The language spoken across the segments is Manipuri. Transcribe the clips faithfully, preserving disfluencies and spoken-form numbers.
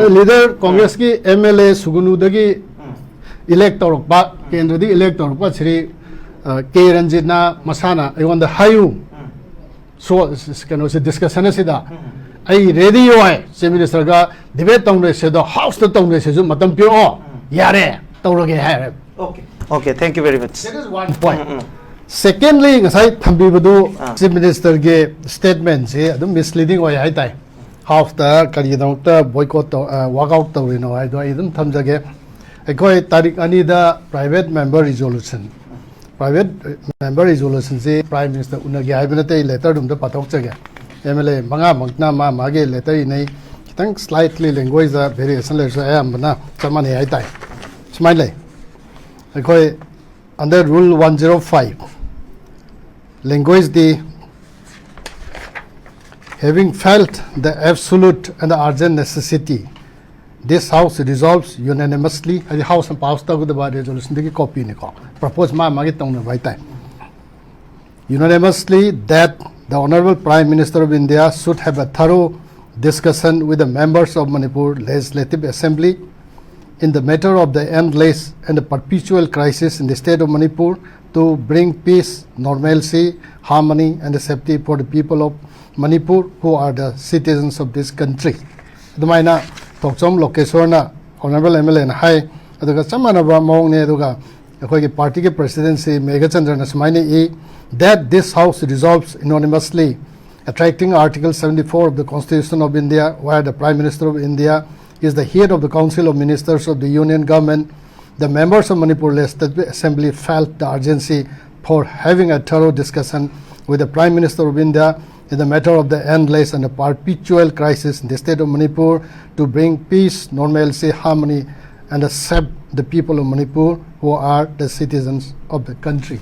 ꯂꯤꯗꯔ ꯀꯣꯡꯒ꯭ꯔꯦꯁꯀꯤ ꯑꯦꯝ ꯑꯦꯜ ꯑꯦ ꯁꯨꯒꯨꯅꯨꯗꯒꯤ ꯏꯂꯦꯛ ꯇꯧꯔꯛꯄ, ꯀꯦꯟꯗ꯭ꯔꯗꯒꯤ ꯏꯂꯦꯛ ꯇꯧꯔꯛꯄ ꯁ꯭ꯔꯤ ꯀꯦ ꯔꯟꯖꯤꯠꯅ ꯃꯁꯥꯅ ꯑꯩꯉꯣꯟꯗ ꯍꯥꯏꯌꯨ, ꯁꯣ ꯀꯩꯅꯣꯁꯦ, ꯗꯤꯁꯀꯁꯟ ꯑꯁꯤꯗ ꯑꯩ ꯔꯦꯗꯤ ꯑꯣꯏ, ꯆꯤꯐ ꯃꯤꯅꯤꯁꯇꯔꯒ ꯗꯤꯕꯦꯠ ꯇꯧꯅꯔꯁꯦ, ꯑꯗꯣ ꯍꯥꯎꯁꯇ ꯇꯧꯅꯔꯁꯦꯁꯨ ꯃꯇꯝ ꯄꯤꯔꯛꯑꯣ, ꯌꯥꯔꯦ, ꯇꯧꯔꯒꯦ ꯍꯥꯏꯔꯦ꯫ Okay, okay, thank you very much. That is one point. Secondly, ꯉꯁꯥꯏ ꯊꯝꯕꯤꯕꯗꯨ ꯆꯤꯐ ꯃꯤꯅꯤꯁꯇꯔꯒꯤ ꯁ꯭ꯇꯦꯠꯃꯦꯟꯁꯤ ꯑꯗꯨꯝ ꯃꯤꯁꯂꯤꯗꯤꯡ ꯑꯣꯏ ꯍꯥꯏꯇꯥꯏ꯫ ꯍꯥꯎꯁꯇ ꯀꯔꯤꯒꯤꯗꯃꯛꯇ ꯕꯣꯏꯀꯣꯠ ꯇꯧ, ꯋꯥꯛ ꯑꯥꯎꯠ ꯇꯧꯔꯤꯅꯣ ꯍꯥꯏꯗꯣ ꯑꯩ ꯑꯗꯨꯝ ꯊꯝꯖꯒꯦ꯫ ꯑꯩꯈꯣꯏ ꯇꯥꯔꯤꯛ ꯑꯅꯤꯗ private member resolution, private member resolutionꯁꯤ ꯄ꯭ꯔꯥꯏꯝ ꯃꯤꯅꯤꯁꯇꯔ ꯎꯅꯒꯦ ꯍꯥꯏꯕ ꯅꯠꯇꯦ, ꯑꯩ ꯂꯦꯇꯔꯗꯨꯝꯇ ꯄꯥꯊꯣꯛꯆꯒꯦ꯫ ꯑꯦꯝ ꯑꯦꯜ ꯑꯦ ꯃꯉꯥꯃꯛꯅ ꯃꯥ ꯃꯥꯒꯤ ꯂꯦꯇꯔ ꯏꯅꯩ, ꯈꯤꯇꯪ slightly languageꯗ variation ꯂꯩꯔꯁꯨ ꯑꯌꯥꯝꯕꯅ ꯆꯞ ꯃꯥꯟꯅꯩ ꯍꯥꯏꯇꯥꯏ꯫ ꯁꯨꯃꯥꯏꯅ ꯂꯩ, ꯑꯩꯈꯣꯏ under rule one zero five, languageꯗꯤ, having felt the absolute and the urgent necessity, this house resolves unanimously, ꯍꯥꯏꯗꯤ ꯍꯥꯎꯁꯅ ꯄꯥꯁ ꯇꯧꯒꯗꯕ ꯔꯦꯖꯣꯂꯨꯁꯟꯗꯒꯤ ꯀꯣꯄꯤꯅꯤꯀꯣ, ꯄ꯭ꯔꯄꯣꯖ ꯃꯥ ꯃꯥꯒꯤ ꯇꯧꯅꯕ ꯍꯥꯏꯇꯥꯔꯦ, unanimously that the Honorable Prime Minister of India should have a thorough discussion with the members of Manipur Legislative Assembly in the matter of the endless and the perpetual crisis in the state of Manipur to bring peace, normalcy, harmony and safety for the people of Manipur who are the citizens of this country. ꯑꯗꯨꯃꯥꯏꯅ ꯊꯣꯛꯆꯣꯝ ꯂꯣꯀꯦꯁꯣꯔꯅ, ꯑꯣꯅꯔꯦꯕꯜ ꯑꯦꯝ ꯑꯦꯜ ꯑꯦꯅ ꯍꯥꯏ꯫ ꯑꯗꯨꯒ ꯆꯞ ꯃꯥꯟꯅꯕ ꯃꯑꯣꯡꯅꯤ꯫ ꯑꯗꯨꯒ ꯑꯩꯈꯣꯏꯒꯤ ꯄꯥꯔꯇꯤꯒꯤ ꯄ꯭ꯔꯦꯁꯤꯗꯦꯟꯁꯤ ꯃꯦꯘꯆꯟꯗ꯭ꯔꯅ ꯁꯨꯃꯥꯏꯅ E, that this house resolves unanimously attracting Article seventy-four of the Constitution of India, where the Prime Minister of India is the head of the Council of Ministers of the Union Government, the members of Manipur Legislative Assembly felt the urgency for having a thorough discussion with the Prime Minister of India in the matter of the endless and the perpetual crisis in the state of Manipur to bring peace, normalcy, harmony, and to save the people of Manipur who are the citizens of the country.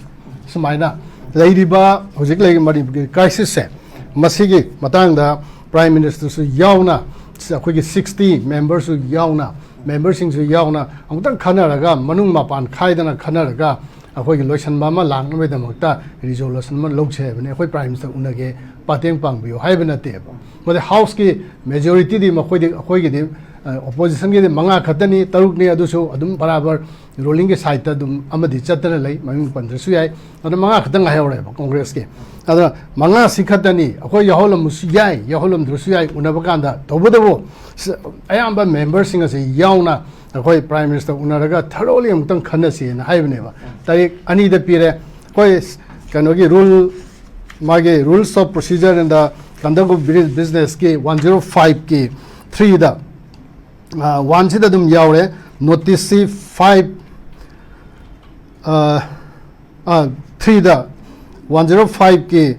ꯁꯨꯃꯥꯏꯅ ꯂꯩꯔꯤꯕ ꯍꯧꯖꯤꯛ ꯂꯩꯔꯤꯕ ꯃꯅꯤꯄꯨꯔꯒꯤ ꯀ꯭ꯔꯥꯏꯁꯤꯁꯁꯦ, ꯃꯁꯤꯒꯤ ꯃꯇꯥꯡꯗ ꯄ꯭ꯔꯥꯏꯝ ꯃꯤꯅꯤꯁꯇꯔꯁꯨ ꯌꯥꯎꯅ, ꯑꯩꯈꯣꯏꯒꯤ sixty memberꯁꯨ ꯌꯥꯎꯅ, ꯃꯦꯝꯕꯔꯁꯤꯡꯁꯨ ꯌꯥꯎꯅ ꯑꯃꯨꯛꯇꯪ ꯈꯟꯅꯔꯒ, ꯃꯅꯨꯡ ꯃꯄꯥꯟ ꯈꯥꯏꯗꯅ ꯈꯟꯅꯔꯒ, ꯑꯩꯈꯣꯏꯒꯤ ꯂꯣꯏꯁꯤꯟꯕ ꯑꯃ ꯂꯥꯛꯅꯕꯒꯤꯗꯃꯛꯇ ꯔꯤꯖꯣꯂꯨꯁꯟ ꯑꯃ ꯂꯧꯁꯦ ꯍꯥꯏꯕꯅꯤ꯫ ꯑꯩꯈꯣꯏ ꯄ꯭ꯔꯥꯏꯝ ꯃꯤꯅꯤꯁꯇꯔ ꯎꯅꯒꯦ, ꯃꯇꯦꯡ ꯄꯥꯡꯕꯤꯌꯨ ꯍꯥꯏꯕ ꯅꯠꯇꯦꯕ꯫ ꯃꯗꯩ ꯍꯥꯎꯁꯀꯤ ꯃꯦꯖꯣꯔꯤꯇꯤꯗꯤ ꯃꯈꯣꯏꯗꯤ, ꯑꯩꯈꯣꯏꯒꯤꯗꯤ ꯑꯣꯄꯣꯖꯤꯁꯟꯒꯤꯗꯤ ꯃꯉꯥ ꯈꯛꯇꯅꯤ, ꯇꯔꯨꯛꯅꯤ, ꯑꯗꯨꯁꯨ ꯑꯗꯨꯝ ꯕꯔꯥꯕꯔ ꯔꯨꯂꯤꯡꯒꯤ ꯁꯥꯏꯠꯇ ꯑꯗꯨꯝ ꯑꯃꯗꯤ ꯆꯠꯇꯅ ꯂꯩ, ꯃꯃꯤꯡ ꯄꯟꯗ꯭ꯔꯁꯨ ꯌꯥꯏ꯫ ꯑꯗꯨꯅ ꯃꯉꯥ ꯈꯛꯇꯪ ꯉꯥꯏꯍꯧꯔꯦꯕ ꯀꯣꯡꯒ꯭ꯔꯦꯁꯀꯤ꯫ ꯑꯗꯨꯅ ꯃꯉꯥꯁꯤ ꯈꯛꯇꯅꯤ, ꯑꯩꯈꯣꯏ ꯌꯥꯎꯍꯜꯂꯝꯕꯁꯨ ꯌꯥꯏ, ꯌꯥꯎꯍꯜꯂꯝꯗ꯭ꯔꯁꯨ ꯌꯥꯏ, ꯎꯅꯕ ꯀꯥꯟꯗ꯫ ꯇꯧꯕꯇꯕꯨ ꯁ-, ꯑꯌꯥꯝꯕ ꯃꯦꯝꯕꯔꯁꯤꯡ ꯑꯁꯤ ꯌꯥꯎꯅ ꯑꯩꯈꯣꯏ ꯄ꯭ꯔꯥꯏꯝ ꯃꯤꯅꯤꯁꯇꯔ ꯎꯅꯔꯒ ꯊꯔꯣꯂꯤ ꯑꯃꯨꯛꯇꯪ ꯈꯟꯅꯁꯤꯅ ꯍꯥꯏꯕꯅꯦꯕ꯫ ꯇꯥꯔꯤꯛ ꯑꯅꯤꯗ ꯄꯤꯔꯦ꯫ ꯑꯩꯈꯣꯏ ꯀꯩꯅꯣꯒꯤ ꯔꯨꯜ, ꯃꯥꯒꯤ Rules of Procedure in the Conduct of Businessꯀꯤ ꯋꯥꯟ ꯖꯤꯔꯣ ꯐꯥꯏꯚꯀꯤ ꯊ꯭ꯔꯤꯗ, ꯋꯥꯟꯁꯤꯗ ꯑꯗꯨꯝ ꯌꯥꯎꯔꯦ꯫ ꯅꯣꯇꯤꯁꯁꯤ ꯐꯥꯏꯚ, ꯊ꯭ꯔꯤꯗ, ꯋꯥꯟ ꯖꯤꯔꯣ ꯐꯥꯏꯚꯀꯤ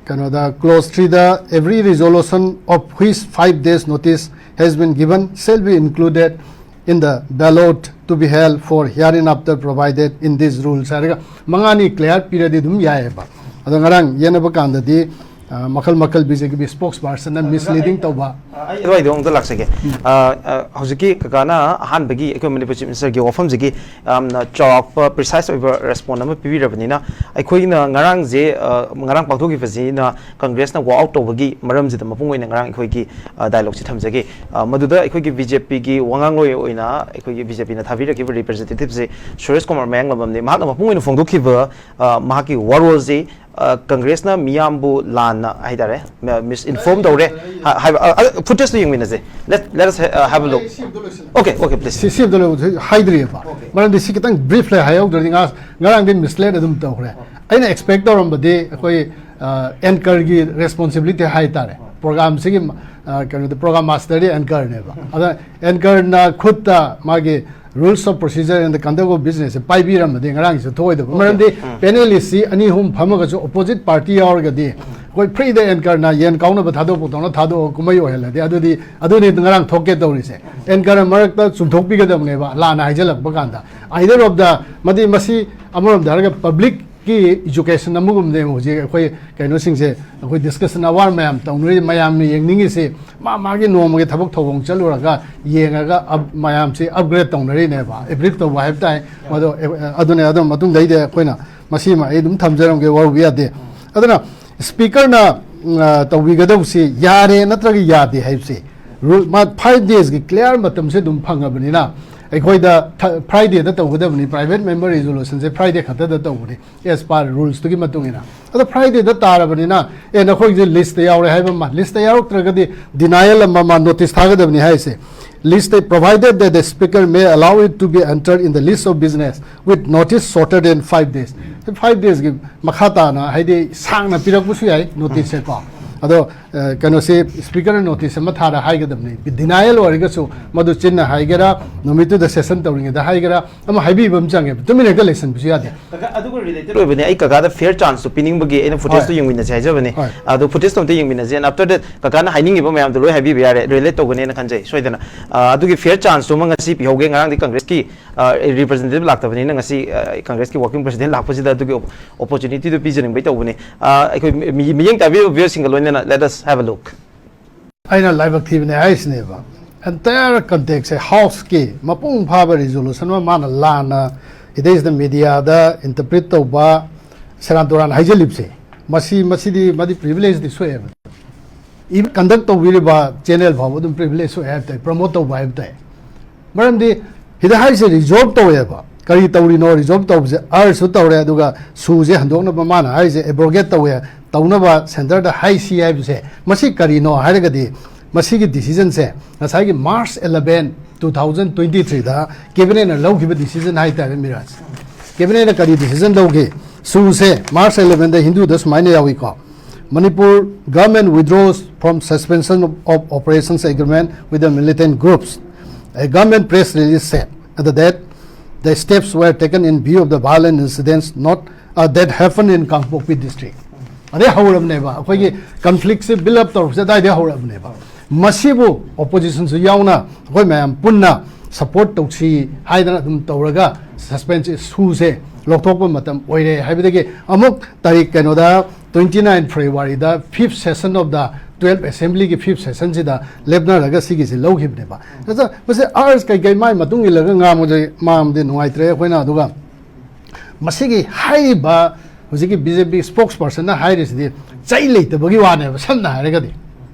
ꯀꯩꯅꯣꯗ, ꯀ꯭ꯂꯣꯖ ꯊ꯭ꯔꯤꯗ, "Every resolution of which five days notice has been given shall be included in the ballot to be held for hearing after provided in these rules" ꯍꯥꯏꯔꯒ ꯃꯉꯥꯅꯤ ꯀ꯭ꯂꯤꯌꯥꯔ ꯄꯤꯔꯗꯤ ꯑꯗꯨꯝ ꯌꯥꯏꯑꯕ꯫ ꯑꯗꯣ ꯉꯔꯥꯡ ꯌꯦꯟꯅꯕ ꯀꯥꯟꯗꯗꯤ, ꯑ, ꯃꯈꯜ ꯃꯈꯜ ꯕꯤ ꯖꯦ ꯄꯤꯒꯤ ꯁ꯭ꯄꯣꯛꯁ ꯄꯥꯔꯁꯟꯅ ꯃꯤꯁꯂꯤꯗꯤꯡ ꯇꯧꯕ꯫ ꯑ, ꯑꯩ ꯑꯗꯨꯋꯥꯏꯗ ꯑꯃꯨꯛꯇ ꯂꯥꯛꯆꯒꯦ꯫ ꯑ, ꯑ, ꯍꯧꯖꯤꯛꯀꯤ ꯀꯀꯥꯅ ꯑꯍꯥꯟꯕꯒꯤ ꯑꯩꯈꯣꯏ ꯃꯅꯤꯄꯨꯔ ꯆꯤꯐ ꯃꯤꯅꯤꯁꯇꯔꯒꯤ ꯋꯥꯐꯝꯁꯤꯒꯤ ꯌꯥꯝꯅ ꯆꯥꯎꯔꯥꯛꯄ, ꯄ꯭ꯔꯤꯁꯥꯏꯁ ꯑꯣꯏꯕ ꯔꯦꯁꯄꯣꯟ ꯑꯃ ꯄꯤꯕꯤꯔꯕꯅꯤꯅ, ꯑꯩꯈꯣꯏꯅ ꯉꯔꯥꯡꯁꯦ, ꯑ, ꯉꯔꯥꯡ ꯄꯥꯡꯊꯣꯛꯈꯤꯕꯁꯤꯅ ꯀꯪꯒ꯭ꯔꯦꯁꯅ ꯋꯥꯛ ꯑꯥꯎꯠ ꯇꯧꯕꯒꯤ ꯃꯔꯝꯁꯤꯗ ꯃꯄꯨꯡ ꯑꯣꯏꯅ ꯉꯔꯥꯡ ꯑꯩꯈꯣꯏꯒꯤ, ꯑ, ꯗꯥꯏꯂꯣꯛꯁꯦ ꯊꯝꯖꯒꯦ꯫ ꯑ, ꯃꯗꯨꯗ ꯑꯩꯈꯣꯏꯒꯤ ꯕꯤ ꯖꯦ ꯄꯤꯒꯤ ꯋꯥꯉꯥꯡꯂꯣꯏ ꯑꯣꯏꯅ ꯑꯩꯈꯣꯏꯒꯤ ꯕꯤ ꯖꯦ ꯄꯤꯅ ꯊꯥꯕꯤꯔꯛꯈꯤꯕ ꯔꯤꯄ꯭ꯔꯖꯦꯟꯇꯦꯇꯤꯞꯁꯦ ꯁꯨꯔꯦꯁ ꯀꯨꯃꯥꯔ ꯃꯌꯥꯡꯂꯝꯕꯝꯅꯤ꯫ ꯃꯍꯥꯛꯅ ꯃꯄꯨꯡ ꯑꯣꯏꯅ ꯐꯣꯡꯗꯣꯛꯈꯤꯕ, ꯑ, ꯃꯍꯥꯛꯀꯤ ꯋꯥꯔꯣꯜꯁꯤ, ꯑ, ꯀꯪꯒ꯭ꯔꯦꯁꯅ ꯃꯤꯌꯥꯝꯕꯨ ꯂꯥꯟꯅ ꯍꯥꯏꯇꯥꯔꯦ, ꯃ-, ꯃꯤꯁꯏꯟꯐꯣꯔꯝ ꯇꯧꯔꯦ ꯍꯥ-, ꯍꯥꯏꯕ, ꯑ, ꯑ, ꯐꯨꯇꯦꯖꯇꯨ ꯌꯦꯡꯃꯤꯟꯅꯁꯦ꯫ Let, let us ha-, uh, have a look. ꯑꯩ ꯁꯤ ꯑꯝꯇ ꯂꯣꯏꯁꯤꯜꯂꯣ꯫ Okay, okay, please. ꯁꯤ, ꯁꯤ ꯑꯝꯇ ꯂꯣꯏ-, ꯍꯥꯏꯗ꯭ꯔꯤꯑꯕ꯫ Okay. ꯃꯔꯝꯗꯤ ꯁꯤ ꯈꯤꯇꯪ ꯕ꯭ꯔꯤꯐ ꯂꯩ ꯍꯥꯏꯍꯧꯗ꯭ꯔꯗꯤ ꯉꯥ-, ꯉꯔꯥꯡꯗꯤ ꯃꯤꯁꯂꯦꯠ ꯑꯗꯨꯝ ꯇꯧꯈ꯭ꯔꯦ꯫ Okay. ꯑꯩꯅ ꯑꯦꯛꯁꯄꯦꯛ ꯇꯧꯔꯝꯕꯗꯤ ꯑꯩꯈꯣꯏ, ꯑ, ꯑꯦꯡꯀꯔꯒꯤ ꯔꯦꯁꯄꯣꯟꯁꯤꯕꯤꯂꯤꯇꯤ ꯍꯥꯏꯇꯥꯔꯦ꯫ ꯄ꯭ꯔꯣꯒ꯭ꯔꯥꯝꯁꯤꯒꯤ, ꯑ, ꯀꯩꯅꯣꯗꯤ ꯄ꯭ꯔꯣꯒ꯭ꯔꯥꯝ ꯃꯥꯁꯇꯔꯗꯤ ꯑꯦꯡꯀꯔꯅꯦꯕ꯫ ꯑꯗ ꯑꯦꯡꯀꯔꯅ ꯈꯨꯠꯇ ꯃꯥꯒꯤ Rules of Procedure and the Conduct of Business say ꯄꯥꯏꯕꯤꯔꯝꯃꯗꯤ ꯉꯔꯥꯡꯒꯤꯁꯨ ꯊꯣꯛꯑꯣꯏꯗꯕ꯫ Okay. ꯃꯔꯝꯗꯤ ꯎꯝ꯫ ꯄꯦꯅꯦꯂꯤꯁ ꯁꯤ ꯑꯅꯤ ꯑꯍꯨꯝ ꯐꯝꯃꯒꯁꯨ ꯑꯣꯄꯣꯖꯤꯠ ꯄꯥꯔꯇꯤ ꯌꯥꯎꯔꯒꯗꯤ ꯑꯩꯈꯣꯏ ꯐ꯭ꯔꯤꯗ ꯑꯦꯡꯀꯔꯅ ꯌꯦꯟ ꯀꯥꯎꯅꯕ ꯊꯥꯗꯣꯛꯄ ꯇꯧꯅ ꯊꯥꯗꯣꯛꯑꯒ ꯀꯨꯝꯍꯩ ꯑꯣꯏꯍꯜꯂꯗꯤ ꯑꯗꯨꯗꯤ, ꯑꯗꯨꯅꯤ ꯉꯔꯥꯡ ꯊꯣꯛꯀꯦ ꯇꯧꯔꯤꯁꯦ꯫ ꯑꯦꯡꯀꯔ ꯃꯔꯛꯇ ꯆꯨꯝꯊꯣꯛꯄꯤꯒꯗꯕꯅꯦꯕ ꯂꯥꯟꯅ ꯍꯥꯏꯖꯜꯂꯛꯄ ꯀꯥꯟꯗ꯫ Either of the, ꯃꯗꯤ ꯃꯁꯤ ꯑꯃꯔꯣꯝꯗ ꯍꯥꯏꯔꯒ ꯄꯕ꯭ꯂꯤꯛꯀꯤ ꯏꯖꯨꯀꯦꯁꯟ ꯑꯃꯒꯨꯝꯕꯅꯦꯕ ꯍꯧꯖꯤꯛ ꯑꯩꯈꯣꯏ ꯀꯩꯅꯣꯁꯤꯡꯁꯦ, ꯑꯩꯈꯣꯏ ꯗꯤꯁꯀꯁꯟ ꯑꯋꯥꯔ ꯃꯌꯥꯝ ꯇꯧꯅꯔꯤ, ꯃꯌꯥꯝꯅ ꯌꯦꯡꯅꯤꯡꯉꯤꯁꯤ ꯃꯥ ꯃꯥꯒꯤ ꯅꯣꯡꯃꯒꯤ ꯊꯕꯛ ꯊꯧꯑꯣꯡ ꯆꯠꯂꯨꯔꯒ ꯌꯦꯡꯉꯒ ꯑꯞ-, ꯃꯌꯥꯝꯁꯤ ꯑꯞꯒ꯭ꯔꯦꯗ ꯇꯧꯅꯔꯤꯅꯦꯕ, ꯑꯦꯕ꯭ꯔꯤꯐ ꯇꯧꯕ ꯍꯥꯏꯕ ꯇꯥꯏ꯫ ꯃꯗꯣ, ꯑꯦ, ꯑꯗꯨꯅꯦ, ꯑꯗꯨ ꯃꯇꯨꯡꯗꯩꯗꯤ ꯑꯩꯈꯣꯏꯅ ꯃꯁꯤꯃ ꯑꯩ ꯑꯗꯨꯝ ꯊꯝꯖꯔꯝꯒꯦ, ꯋꯥꯔꯧꯕ ꯌꯥꯗꯦ꯫ ꯑꯗꯨꯅ ꯁ꯭ꯄꯤꯀꯔꯅ, ꯎꯝ, ꯑ, ꯇꯧꯕꯤꯒꯗꯧꯕꯁꯤ ꯌꯥꯔꯦ ꯅꯠꯇ꯭ꯔꯒ ꯌꯥꯗꯦ ꯍꯥꯏꯕꯁꯤ ꯔꯨꯜ ꯃꯥ ꯐꯥꯏꯚ ꯗꯦꯖꯀꯤ ꯀ꯭ꯂꯤꯌꯥꯔ ꯃꯇꯝꯁꯦ ꯑꯗꯨꯝ ꯐꯪꯉꯕꯅꯤꯅ, ꯑꯩꯈꯣꯏꯗ ꯐ꯭ꯔꯥꯏꯗꯦꯗ ꯇꯧꯒꯗꯕꯅꯤ, private member resolutionꯁꯦ ꯐ꯭ꯔꯥꯏꯗꯦ ꯈꯛꯇꯗ ꯇꯧꯕꯅꯤ, as per ꯔꯨꯜꯁꯇꯨꯒꯤ ꯃꯇꯨꯡ ꯏꯟꯅ꯫ ꯑꯗꯣ ꯐ꯭ꯔꯥꯏꯗꯦꯗ ꯇꯥꯔꯕꯅꯤꯅ, ꯑꯦ, ꯅꯈꯣꯏꯁꯦ ꯂꯤꯁꯇ ꯌꯥꯎꯔꯦ ꯍꯥꯏꯕ ꯑꯃ, ꯂꯤꯁꯇ ꯌꯥꯎꯔꯛꯇ꯭ꯔꯒꯗꯤ denial ꯑꯃ ꯃꯥ ꯅꯣꯇꯤꯁ ꯊꯥꯒꯗꯕꯅꯤ ꯍꯥꯏꯁꯦ꯫ List, provided that the speaker may allow it to be entered in the list of business with notice shorter than five days꯫ Five ꯗꯦꯖꯀꯤ ꯃꯈꯥ ꯇꯥꯅ, ꯍꯥꯏꯗꯤ, ꯁꯥꯡꯅ ꯄꯤꯔꯛꯄꯁꯨ ꯌꯥꯏ ꯅꯣꯇꯤꯁꯁꯦꯀꯣ꯫ ꯑꯗꯣ ꯑ, ꯀꯩꯅꯣꯁꯦ, ꯁ꯭ꯄꯤꯀꯔꯅ ꯅꯣꯇꯤꯁ ꯑꯃ ꯊꯥꯔ ꯍꯥꯏꯒꯗꯕꯅꯤ꯫ ꯗꯤꯅꯥꯏꯜ ꯑꯣꯏꯔꯒꯁꯨ, ꯃꯗꯨ ꯆꯤꯟꯅ ꯍꯥꯏꯒꯦꯔꯥ, ꯅꯨꯃꯤꯠꯇꯨꯗ ꯁꯦꯁꯟ ꯇꯧꯔꯤꯉꯩꯗ ꯍꯥꯏꯒꯦꯔꯥ, ꯑꯃ ꯍꯥꯏꯕꯤꯕ ꯑꯃ ꯆꯪꯉꯦꯕ꯫ ꯇꯨꯃꯤꯟꯅ ꯍꯦꯛꯇ ꯂꯩꯁꯟꯕꯁꯨ ꯌꯥꯗꯦ꯫ ꯀꯀꯥ, ꯑꯗꯨꯒ ꯔꯤꯂꯦꯇꯦꯗ ꯑꯣꯏꯕꯅꯦ꯫ ꯑꯩ ꯀꯀꯥꯗ ꯐꯤꯌꯔ ꯆꯥꯟꯁꯇꯣ ꯄꯤꯅꯤꯡꯕꯒꯤ ꯑꯩꯅ ꯐꯨꯇꯦꯖꯇꯣ ꯍꯣꯏ꯫ ꯌꯦꯡꯃꯤꯟꯅꯁꯦ ꯍꯥꯏꯖꯕꯅꯦ꯫ ꯍꯣꯏ꯫ ꯑꯗꯣ ꯐꯨꯇꯦꯖꯇꯣ ꯑꯝꯇ ꯌꯦꯡꯃꯤꯟꯅꯁꯦ꯫ And after that, ꯀꯀꯥꯅ ꯍꯥꯏꯅꯤꯡꯉꯤꯕ ꯃꯌꯥꯝꯗꯣ ꯂꯣꯏ ꯍꯥꯏꯕꯤꯕ ꯌꯥꯔꯦ, ꯔꯤꯂꯦꯠ ꯇꯧꯒꯅꯦꯅ ꯈꯟꯖꯩ꯫ ꯁꯣꯏꯗꯅ, ꯑ, ꯑꯗꯨꯒꯤ ꯐꯤꯌꯔ ꯆꯥꯟꯁꯇꯨꯃ ꯉꯁꯤ ꯄꯤꯍꯧꯒꯦ꯫ ꯉꯔꯥꯡꯗꯤ ꯀꯪꯒ꯭ꯔꯦꯁꯀꯤ, ꯑ, ꯔꯤꯄ꯭ꯔꯖꯦꯟꯇꯦꯇꯤꯚ ꯂꯥꯛꯇꯕꯅꯤꯅ, ꯉꯁꯤ, ꯑ, ꯀꯪꯒ꯭ꯔꯦꯁꯀꯤ ꯋꯥꯔꯀꯤꯡ ꯄ꯭ꯔꯦꯁꯤꯗꯦꯟꯠ ꯂꯥꯛꯄꯁꯤꯗ ꯑꯗꯨꯒꯤ ꯑꯣꯞ-, ꯑꯣꯄꯣꯔꯆꯨꯅꯤꯇꯤꯗꯨ ꯄꯤꯖꯅꯤꯡꯕꯩ ꯇꯧꯕꯅꯤ꯫ ꯑ, ꯑꯩꯈꯣꯏ ꯃꯤ-, ꯃꯤ-, ꯃꯤꯠꯌꯦꯡ ꯇꯥꯕꯤꯔꯤꯕ ꯚ꯭ꯌꯨꯌꯔꯁꯤꯡꯒ ꯂꯣꯏꯅꯅ let us have a look꯫ ꯑꯩꯅ ꯂꯥꯏꯕꯛ ꯊꯤꯕꯅꯦ ꯍꯥꯏꯁꯤꯅꯦꯕ꯫ ꯑꯦꯟꯇꯥꯌꯔ ꯀꯟꯇꯦꯛꯁꯁꯦ, ꯍꯥꯎꯁꯀꯤ ꯃꯄꯨꯡ ꯐꯥꯕ ꯔꯤꯖꯣꯂꯨꯁꯟ ꯑꯃ ꯃꯥꯅ ꯂꯥꯟꯅ ꯏꯗꯩꯁꯤꯗ ꯃꯦꯗꯤꯌꯥꯗ ꯏꯟꯇꯔꯄ꯭ꯔꯤꯠ ꯇꯧꯕ, ꯁꯦꯔꯥꯟ ꯇꯨꯔꯥꯟ ꯍꯥꯏꯖꯜꯂꯤꯕꯁꯦ, ꯃꯁꯤ, ꯃꯁꯤꯗꯤ ꯃꯥꯗꯤ ꯄ꯭ꯔꯤꯚꯤꯂꯦꯖꯇꯤ ꯁꯣꯛꯑꯦꯕ꯫ ꯏꯚꯟ ꯀꯟꯗꯛ ꯇꯧꯕꯤꯔꯤꯕ ꯆꯦꯅꯦꯜ ꯐꯥꯎꯕ ꯑꯗꯨꯝ ꯄ꯭ꯔꯤꯚꯤꯂꯦꯖ ꯁꯣꯛꯑꯦ ꯍꯥꯏꯕ ꯇꯥꯏ, ꯄ꯭ꯔꯃꯣꯠ ꯇꯧꯕ ꯍꯥꯏꯕ ꯇꯥꯏ꯫ ꯃꯔꯝꯗꯤ ꯁꯤꯗ ꯍꯥꯏꯔꯤꯁꯦ ꯔꯤꯖꯣꯜꯕ ꯇꯧꯋꯦꯕ꯫ ꯀꯔꯤ ꯇꯧꯔꯤꯅꯣ? ꯔꯤꯖꯣꯜꯕ ꯇꯧꯕꯁꯦ ꯑꯔꯁꯨ ꯇꯧꯔꯦ, ꯑꯗꯨꯒ ꯁꯨꯁꯦ ꯍꯟꯗꯣꯛꯅꯕ ꯃꯥꯅ ꯍꯥꯏꯔꯤꯁꯦ ꯑꯦꯕ꯭ꯔꯣꯒꯦꯠ ꯇꯧꯋꯦ, ꯇꯧꯅꯕ ꯁꯦꯟꯇꯔꯗ ꯍꯥꯏꯁꯤ ꯍꯥꯏꯕꯁꯦ, ꯃꯁꯤ ꯀꯔꯤꯅꯣ ꯍꯥꯏꯔꯒꯗꯤ, ꯃꯁꯤꯒꯤ ꯗꯤꯁꯤꯖꯟꯁꯦ ꯉꯁꯥꯏꯒꯤ March eleven, two thousand twenty threeꯗ ꯀꯦꯕꯤꯅꯦꯠꯅ ꯂꯧꯈꯤꯕ ꯗꯤꯁꯤꯖꯟ ꯍꯥꯏꯇꯥꯔꯦ, ꯃꯤꯔꯥꯖ꯫ ꯀꯦꯕꯤꯅꯦꯠꯅ ꯀꯔꯤ ꯗꯤꯁꯤꯖꯟ ꯂꯧꯈꯤ? ꯁꯨꯁꯦ March elevenꯗ ꯍꯤꯟꯗꯨꯗ ꯁꯨꯃꯥꯏꯅ ꯌꯥꯎꯏꯀꯣ, Manipur government withdraws from suspension of, of operations agreement with the militant groups. A government press release said that the steps were taken in view of the violent incidents not, uh, that happened in Kangpokpi district. ꯑꯗꯩ ꯍꯧꯔꯕꯅꯦꯕ, ꯑꯩꯈꯣꯏꯒꯤ ꯀꯟꯐ꯭ꯂꯤꯛꯁꯦ ꯕꯤꯜ ꯑꯞ ꯇꯧꯔꯛꯄꯁꯦ ꯑꯗꯥꯏꯗꯩ ꯍꯧꯔꯕꯅꯦꯕ꯫ ꯃꯁꯤꯕꯨ ꯑꯣꯄꯣꯖꯤꯁꯟꯁꯨ ꯌꯥꯎꯅ ꯑꯩꯈꯣꯏ ꯃꯌꯥꯝ ꯄꯨꯟꯅ ꯁꯄꯣꯔꯠ ꯇꯧꯁꯤ ꯍꯥꯏꯗꯅ ꯑꯗꯨꯝ ꯇꯧꯔꯒ ꯁꯁꯄꯦꯟꯁ ꯁꯨꯁꯦ ꯂꯧꯊꯣꯛꯄ ꯃꯇꯝ ꯑꯣꯏꯔꯦ ꯍꯥꯏꯕꯗꯒꯤ, ꯑꯃꯨꯛ ꯇꯥꯔꯤꯛ ꯀꯩꯅꯣꯗ, twenty nine Februaryꯗ fifth session of the twelve Assemblyꯒꯤ fifth sessionꯁꯤꯗ ꯂꯦꯞꯅꯔꯒ ꯁꯤꯒꯤꯁꯤ ꯂꯧꯈꯤꯕꯅꯦꯕ꯫ ꯑꯗ ꯃꯁꯤ ꯑꯥꯔꯁ ꯀꯩꯀꯩ ꯃꯥꯏ ꯃꯇꯨꯡ ꯏꯜꯂꯒ ꯉꯥꯡꯕꯁꯦ ꯃꯥꯝꯗꯤ ꯅꯨꯡꯉꯥꯏꯇ꯭ꯔꯦ ꯑꯩꯈꯣꯏꯅ꯫ ꯑꯗꯨꯒ ꯃꯁꯤꯒꯤ ꯍꯥꯏꯔꯤꯕ ꯍꯧꯖꯤꯛꯀꯤ BJP spokespersonꯅ ꯍꯥꯏꯔꯤꯁꯤꯗꯤ ꯆꯩ ꯂꯩꯇꯕꯒꯤ ꯋꯥꯅꯦꯕ, ꯁꯝꯅ ꯍꯥꯏꯔꯒꯗꯤ꯫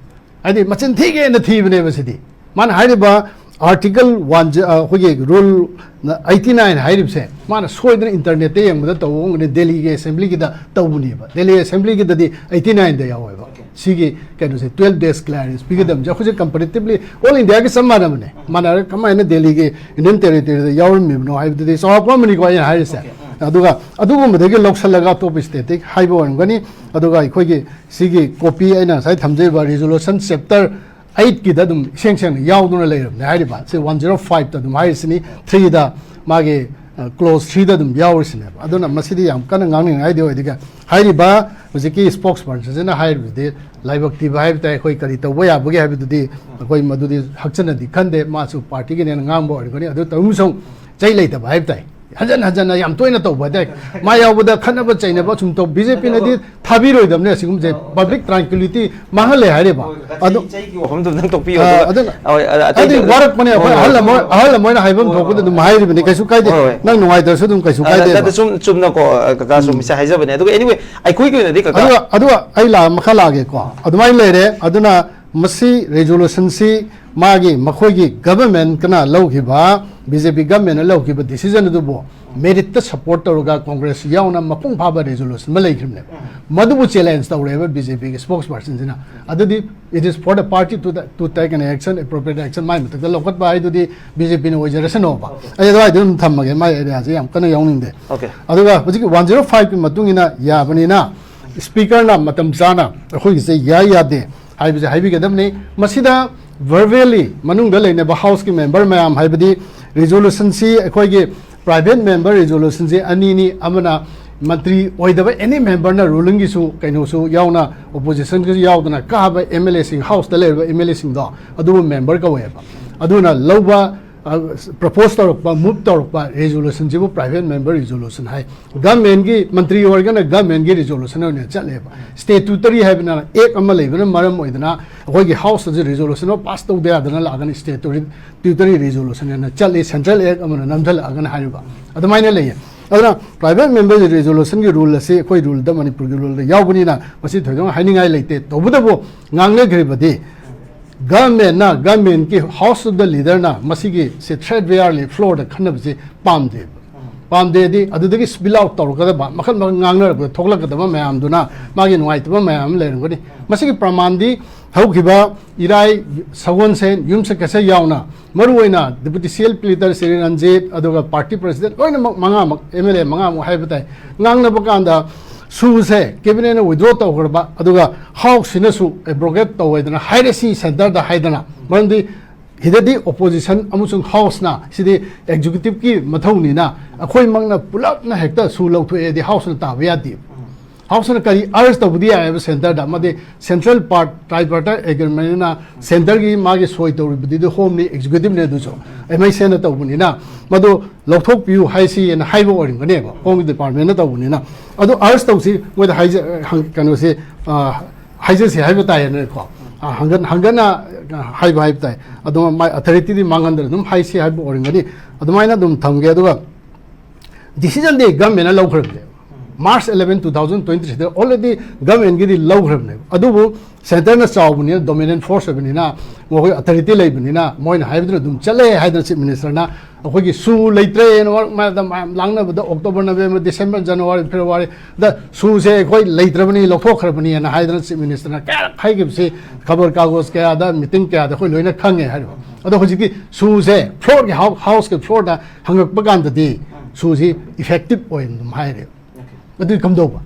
ꯍꯥꯏꯗꯤ ꯃꯆꯤꯟ ꯊꯤꯒꯦꯅ ꯊꯤꯕꯅꯦꯕ ꯁꯤꯗꯤ꯫ ꯃꯥꯅ ꯍꯥꯏꯔꯤꯕ article one, ꯑꯩꯈꯣꯏꯒꯤ rule eighty nine ꯍꯥꯏꯔꯤꯕꯁꯦ ꯃꯥꯅ ꯁꯣꯏꯗꯅ internetꯇ ꯌꯦꯡꯕꯗ ꯇꯧꯕ ꯑꯣꯏꯔꯝꯒꯅꯤ, ꯗꯦꯜꯂꯤꯒꯤ assemblyꯒꯤꯗ ꯇꯧꯕꯅꯦꯕ꯫ ꯗꯦꯜꯂꯤ assemblyꯒꯤꯗꯗꯤ eighty nineꯗ ꯌꯥꯎꯋꯦꯕ꯫ ꯁꯤꯒꯤ ꯀꯩꯅꯣꯁꯦ, twelve days clearance ꯄꯤꯒꯗꯕꯁꯦ ꯑꯩꯈꯣꯏꯁꯦ comparatively all Indiaꯒ ꯆꯞ ꯃꯥꯟꯅꯕꯅꯦ꯫ ꯃꯥꯟꯅꯔꯒ ꯀꯃꯥꯏꯅ ꯗꯦꯜꯂꯤꯒꯤ Union Territoryꯗ ꯌꯥꯎꯔꯝꯃꯤꯕꯅꯣ ꯍꯥꯏꯕꯗꯨꯗꯤ ꯆꯥꯎꯔꯥꯛꯄ ꯑꯃꯅꯤꯀꯣ ꯑꯩꯅ ꯍꯥꯏꯔꯤꯁꯦ꯫ ꯑꯗꯨꯒ ꯑꯗꯨꯒꯨꯝꯕꯗꯒꯤ ꯂꯧꯁꯜꯂꯒ ꯑꯇꯣꯞꯄ stateꯇꯒꯤ ꯍꯥꯏꯕ ꯑꯣꯏꯔꯝꯒꯅꯤ꯫ ꯑꯗꯨꯒ ꯑꯩꯈꯣꯏꯒꯤ ꯁꯤꯒꯤ copy ꯑꯩꯅ ꯉꯁꯥꯏ ꯊꯝꯖꯔꯤꯕ resolution chapter eightꯀꯤꯗ ꯑꯗꯨꯝ ꯏꯁꯦꯡ ꯁꯦꯡꯅ ꯌꯥꯎꯗꯨꯅ ꯂꯩꯔꯕꯅꯦ ꯍꯥꯏꯔꯤꯕ꯫ ꯁꯤ one zero fiveꯇ ꯑꯗꯨꯝ ꯍꯥꯏꯔꯤꯁꯤꯅꯤ, threeꯗ ꯃꯥꯒꯤ, ꯑ, clause threeꯗ ꯑꯗꯨꯝ ꯌꯥꯎꯔꯤꯁꯤꯅꯦꯕ꯫ ꯑꯗꯨꯅ ꯃꯁꯤꯗꯤ ꯌꯥꯝ ꯀꯟꯅ ꯉꯥꯡꯅꯤꯡꯉꯥꯏꯗꯤ ꯑꯣꯏꯗꯦ꯫ ꯍꯥꯏꯔꯤꯕ ꯍꯧꯖꯤꯛꯀꯤ spokespersonꯁꯤꯅ ꯍꯥꯏꯔꯤꯕꯗꯤ ꯂꯥꯏꯕꯛ ꯊꯤꯕ ꯍꯥꯏꯕ ꯇꯥꯏ꯫ ꯑꯩꯈꯣꯏ ꯀꯔꯤ ꯇꯧꯕ ꯌꯥꯕꯒꯦ ꯍꯥꯏꯕꯗꯨꯗꯤ ꯑꯩꯈꯣꯏ ꯃꯗꯨꯗꯤ ꯍꯛꯆꯟꯅꯗꯤ ꯈꯟꯗꯦ꯫ ꯃꯥꯁꯨ partyꯒꯤꯅꯦꯅ ꯉꯥꯡꯕ ꯑꯣꯏꯔꯒꯅꯤ꯫ ꯑꯗꯨ ꯇꯧꯔꯤꯕꯁꯨ ꯆꯩ ꯂꯩꯇꯕ ꯍꯥꯏꯕ ꯇꯥꯏ꯫ ꯍꯟꯖꯟ ꯍꯟꯖꯟꯅ ꯌꯥꯝ ꯇꯣꯏꯅ ꯇꯧꯕ ꯍꯥꯏꯇꯥꯔꯦ꯫ ꯃꯥ ꯌꯥꯎꯕꯗ ꯈꯠꯅꯕ ꯆꯩꯅꯕ ꯁꯨꯝ ꯇꯧ, BJPꯅꯗꯤ ꯊꯥꯕꯤꯔꯣꯏꯗꯕꯅꯦ ꯑꯁꯤꯒꯨꯝꯕꯁꯦ꯫ Public tranquility ꯃꯥꯡꯍꯜꯂꯦ ꯍꯥꯏꯔꯦꯕ꯫ ꯑꯗꯨ ꯆꯩꯒꯤ ꯋꯥꯐꯝꯗꯨ ꯅꯪ ꯇꯣꯛꯄꯤꯌꯣ꯫ ꯑ, ꯑꯗꯨꯒ, ꯑꯗꯨꯅ, ꯍꯣꯏ, ꯑ, ꯑꯇꯩꯗꯤ ꯍꯥꯏꯗꯤ ꯋꯥꯔꯛꯄꯅꯦ ꯑꯩꯈꯣꯏ ꯍꯣꯏ, ꯍꯣꯏ, ꯑꯍꯜ ꯂꯃꯟ, ꯍꯣꯏ, ꯑꯍꯜ ꯂꯃꯟꯅ ꯍꯥꯏꯐꯝ ꯍꯣꯏ, ꯊꯣꯛꯄꯗ ꯍꯣꯏ, ꯑꯗꯨꯝ ꯍꯥꯏꯔꯤꯕꯅꯤ, ꯀꯩꯁꯨ ꯀꯥꯏꯗꯦ꯫ ꯍꯣꯏ, ꯍꯣꯏ꯫ ꯅꯪ ꯅꯨꯡꯉꯥꯏꯇ꯭ꯔꯁꯨ ꯑꯗꯨꯝ ꯀꯩꯁꯨ ꯑ, ꯀꯥꯏꯗꯦꯕ꯫ ꯅꯠꯇꯦ, ꯁꯨꯝ ꯆꯨꯝꯅꯀꯣ, ꯑ, ꯀꯀꯥ ꯁꯨꯝ ꯎꯝ꯫ ꯁꯤ ꯍꯥꯏꯖꯕꯅꯦ꯫ ꯑꯗꯨꯒ anyway, ꯑꯩꯈꯣꯏꯒꯤ ꯑꯣꯏꯅꯗꯤ ꯀꯀꯥ ꯑꯗꯨꯒ, ꯑꯗꯨꯒ ꯑꯩ ꯂꯥꯛ ꯃꯈꯥ ꯂꯥꯛꯑꯒꯦꯀꯣ꯫ ꯑꯗꯨꯃꯥꯏꯅ ꯂꯩꯔꯦ꯫ ꯑꯗꯨꯅ ꯃꯁꯤ resolutionꯁꯤ ꯃꯥꯒꯤ, ꯃꯈꯣꯏꯒꯤ governmentꯀꯅ ꯂꯧꯈꯤꯕ, BJP governmentꯅ ꯂꯧꯈꯤꯕ decision ꯑꯗꯨꯕꯨ meritꯇ support ꯇꯧꯔꯒ Congress ꯌꯥꯎꯅ ꯃꯄꯨꯡ ꯐꯥꯕ resolution ꯑꯃ ꯂꯩꯈ꯭ꯔꯤꯕꯅꯦꯕ꯫ ꯃꯗꯨꯕꯨ challenge ꯇꯧꯔꯦꯕ BJPꯒꯤ spokespersonꯁꯤꯅ꯫ ꯑꯗꯨꯗꯤ it is for the party to the, to take an action, appropriate action, ꯃꯥꯏ ꯃꯊꯛꯇ ꯂꯧꯈꯠꯄ ꯍꯥꯏꯗꯨꯗꯤ BJPꯅ ꯑꯣꯏꯖꯔꯁꯅꯣꯕ꯫ ꯑꯩ ꯑꯗꯨꯋꯥꯏꯗ ꯑꯗꯨꯝ ꯊꯝꯃꯒꯦ, ꯃꯥꯏ areaꯁꯦ ꯌꯥꯝ ꯀꯟꯅ ꯌꯥꯎꯅꯤꯡꯗꯦ꯫ Okay꯫ ꯑꯗꯨꯒ ꯍꯧꯖꯤꯛꯀꯤ one zero fiveꯀꯤ ꯃꯇꯨꯡ ꯏꯟꯅ ꯌꯥꯕꯅꯤꯅ speakerꯅ ꯃꯇꯝ ꯆꯥꯅ ꯑꯩꯈꯣꯏꯒꯤꯁꯦ ꯌꯥꯏ ꯌꯥꯗꯦ ꯍꯥꯏꯕꯁꯦ ꯍꯥꯏꯕꯤꯒꯗꯕꯅꯤ꯫ ꯃꯁꯤꯗ verbally ꯃꯅꯨꯡꯗ ꯂꯩꯅꯕ houseꯀꯤ member ꯃꯌꯥꯝ, ꯍꯥꯏꯕꯗꯤ resolutionꯁꯤ ꯑꯩꯈꯣꯏꯒꯤ private member resolutionꯁꯤ ꯑꯅꯤꯅꯤ, ꯑꯃꯅ ꯃꯟꯇ꯭ꯔꯤ ꯑꯣꯏꯗꯕ any memberꯅ rulingꯒꯤꯁꯨ ꯀꯩꯅꯣꯁꯨ ꯌꯥꯎꯅ, oppositionꯒꯤꯁꯨ ꯌꯥꯎꯗꯅ ꯀꯥꯕ MLAꯁꯤꯡ, houseꯇ ꯂꯩꯔꯤꯕ MLAꯁꯤꯡꯗꯣ ꯑꯗꯨꯕꯨ member ꯀꯧꯋꯦꯕ꯫ ꯑꯗꯨꯅ ꯂꯧꯕ, ꯑ, propose ꯇꯧꯔꯛꯄ, move ꯇꯧꯔꯛꯄ resolutionꯁꯤꯕꯨ private member resolution ꯍꯥꯏ꯫ Governmentꯀꯤ ꯃꯟꯇ꯭ꯔꯤ ꯑꯣꯏꯔꯒꯅ governmentꯀꯤ resolution ꯑꯣꯏꯅ ꯆꯠꯂꯦꯕ꯫ Statutory ꯍꯥꯏꯕꯅ act ꯑꯃ ꯂꯩꯕꯅ ꯃꯔꯝ ꯑꯣꯏꯗꯅ ꯑꯩꯈꯣꯏꯒꯤ houseꯇꯁꯨ resolution ꯑꯃ pass ꯇꯧꯗ ꯌꯥꯗꯅ ꯂꯥꯛꯑꯒꯅ statutory, statutory resolution ꯑꯅ ꯆꯠꯂꯤ, central act ꯑꯃꯅ ꯅꯝꯁꯤꯜꯂꯛꯑꯒꯅ ꯍꯥꯏꯔꯤꯕ ꯑꯗꯨꯃꯥꯏꯅ ꯂꯩꯌꯦ꯫ ꯑꯗꯨꯅ private member resolution ꯒꯤ rule ꯑꯁꯤ ꯑꯩꯈꯣꯏ rule ꯗ, ꯃꯅꯤꯄꯨꯔꯒꯤ rule ꯗ ꯌꯥꯎꯕꯅꯤꯅ ꯃꯁꯤ ꯊꯣꯏꯗꯣꯛꯅ ꯍꯥꯏꯅꯤꯡꯉꯥꯏ ꯂꯩꯇꯦ꯫ ꯇꯧꯕꯇꯕꯨ ꯉꯥꯡꯅꯈ꯭ꯔꯤꯕꯗꯤ government ꯅ, government ꯀꯤ House of the Leader ꯅ ꯃꯁꯤꯒꯤ ꯁꯤ threadbare ꯂꯤ floor ꯗ ꯈꯟꯅꯕꯁꯤ ꯄꯥꯝꯗꯦꯕ꯫ ꯄꯥꯝꯗꯦꯗꯤ ꯑꯗꯨꯗꯒꯤ spill out ꯇꯧꯔꯛꯀꯗꯕ, ꯃꯈꯜ ꯃꯈꯜ ꯉꯥꯡꯅꯔꯛꯄꯗ ꯊꯣꯛꯂꯛꯀꯗꯕ ꯃꯌꯥꯝꯗꯨꯅ ꯃꯥꯒꯤ ꯅꯨꯡꯉꯥꯏꯇꯕ ꯃꯌꯥꯝ ꯑꯃ ꯂꯩꯔꯝꯒꯅꯤ꯫ ꯃꯁꯤꯒꯤ ꯄ꯭ꯔꯃꯥꯟꯗꯤ ꯍꯧꯈꯤꯕ ꯏꯔꯥꯏ, ꯁꯒꯣꯜꯁꯦꯟ, ꯌꯨꯝꯁꯀꯩꯁ ꯌꯥꯎꯅ ꯃꯔꯨꯑꯣꯏꯅ Deputy C L Pilliter Shri Ranjit, ꯑꯗꯨꯒ party president ꯂꯣꯏꯅꯃꯛ ꯃꯉꯥꯃꯛ, M L A ꯃꯉꯥꯃꯨꯛ ꯍꯥꯏꯕ ꯇꯥꯏ, ꯉꯥꯡꯅꯕ ꯀꯥꯟꯗ ꯁꯨꯁꯦ cabinet ꯅ withdraw ꯇꯧꯈ꯭ꯔꯕ, ꯑꯗꯨꯒ House ꯁꯤꯅꯁꯨ abrogate ꯇꯧꯋꯦꯗꯅ ꯍꯥꯏꯔꯁꯤ centre ꯗ ꯍꯥꯏꯗꯅ, ꯃꯔꯝꯗꯤ ꯁꯤꯗꯗꯤ opposition ꯑꯃꯁꯨꯡ House ꯅ, ꯁꯤꯗꯤ executive ꯀꯤ ꯃꯊꯧꯅꯤꯅ ꯑꯩꯈꯣꯏꯃꯛꯅ ꯄꯨꯂꯞꯅ ꯍꯦꯛꯇ ꯁꯨ ꯂꯧꯊꯣꯛꯑꯦꯗꯤ House ꯅ ꯇꯥꯕ ꯌꯥꯗꯦ꯫ House ꯅ ꯀꯔꯤ urge ꯇꯧꯕꯗꯤ ꯌꯥꯏꯑꯕ centre ꯗ, ꯃꯗꯤ central part tripartite agreement ꯅ centre ꯒꯤ ꯃꯥꯒꯤ ꯁꯣꯏ ꯇꯧꯔꯤꯕꯗꯨꯗꯤ Home ꯅꯤ, executive ꯅꯤ, ꯑꯗꯨꯁꯨ M I C ꯅ ꯇꯧꯕꯅꯤꯅ ꯃꯗꯨ ꯂꯧꯊꯣꯛꯄꯤꯌꯨ ꯍꯥꯏꯁꯤꯅ ꯍꯥꯏꯕ ꯑꯣꯏꯔꯝꯒꯅꯦꯕ, Home ꯒꯤ department ꯅ ꯇꯧꯕꯅꯤꯅ꯫ ꯑꯗꯨ urge ꯇꯧꯁꯤ, ꯃꯣꯏꯗ ꯍꯥꯏꯖ-, ꯍꯪ-, ꯀꯩꯅꯣꯁꯤ, ꯑ, ꯍꯥꯏꯖꯁꯤ ꯍꯥꯏꯕ ꯇꯥꯏꯌꯦꯅꯀꯣ꯫ ꯑ, ꯍꯪꯒꯠ-, ꯍꯪꯒꯠꯅ ꯍꯥꯏꯕ ꯍꯥꯏꯕ ꯇꯥꯏ꯫ ꯑꯗꯨ ꯃꯥꯏ authority ꯗꯤ ꯃꯥꯡꯍꯟꯗꯅ ꯑꯗꯨꯝ ꯍꯥꯏꯁꯤ ꯍꯥꯏꯕ ꯑꯣꯏꯔꯝꯒꯅꯤ꯫ ꯑꯗꯨꯃꯥꯏꯅ ꯑꯗꯨꯝ ꯊꯝꯒꯦ꯫ ꯑꯗꯨꯒ decision ꯗꯤ government ꯅ ꯂꯧꯈ꯭ꯔꯕꯅꯦꯕ꯫ March eleven, two thousand twenty three ꯗ already government ꯒꯤꯗꯤ ꯂꯧꯈ꯭ꯔꯕꯅꯦꯕ꯫ ꯑꯗꯨꯕꯨ centre ꯅ ꯆꯥꯎꯕꯅꯤꯅ, dominant force ꯑꯣꯏꯕꯅꯤꯅ, ꯃꯈꯣꯏ authority ꯂꯩꯕꯅꯤꯅ, ꯃꯣꯏꯅ ꯍꯥꯏꯕꯗꯨꯅ ꯑꯗꯨꯝ ꯆꯠꯂꯦ ꯍꯥꯏꯗꯅ Chief Minister ꯅ, "ꯑꯩꯈꯣꯏꯒꯤ ꯁꯨ ꯂꯩꯇ꯭ꯔꯦꯅ ꯃꯔꯛ ꯃꯔꯛꯇ ꯃꯌꯥꯝ ꯂꯥꯡꯅꯕꯗ October, November, December, January, February ꯗ ꯁꯨꯁꯦ ꯑꯩꯈꯣꯏ ꯂꯩꯇ꯭ꯔꯕꯅꯤ, ꯂꯧꯊꯣꯛꯈ꯭ꯔꯕꯅꯤꯅ" ꯍꯥꯏꯗꯅ Chief Minister ꯅ ꯀꯌꯥꯔꯛ ꯍꯥꯏꯈꯤꯕꯁꯤ ꯈꯕꯔ ꯀꯥꯒꯖ ꯀꯌꯥꯗ, meeting ꯀꯌꯥꯗ ꯑꯩꯈꯣꯏ ꯂꯣꯏꯅ ꯈꯪꯉꯦ ꯍꯥꯏꯔꯤꯕ꯫ ꯑꯗꯣ ꯍꯧꯖꯤꯛꯇꯤ ꯁꯨꯁꯦ floor ꯒꯤ, Hou-, House ꯀꯤ floor ꯗ ꯍꯪꯉꯛꯄ ꯀꯥꯟꯗꯗꯤ ꯁꯨꯁꯤ effective ꯑꯣꯏꯅ ꯑꯗꯨꯝ ꯍꯥꯏꯔꯦ꯫ ꯑꯗꯨꯗꯤ ꯀꯝꯗꯧꯕ?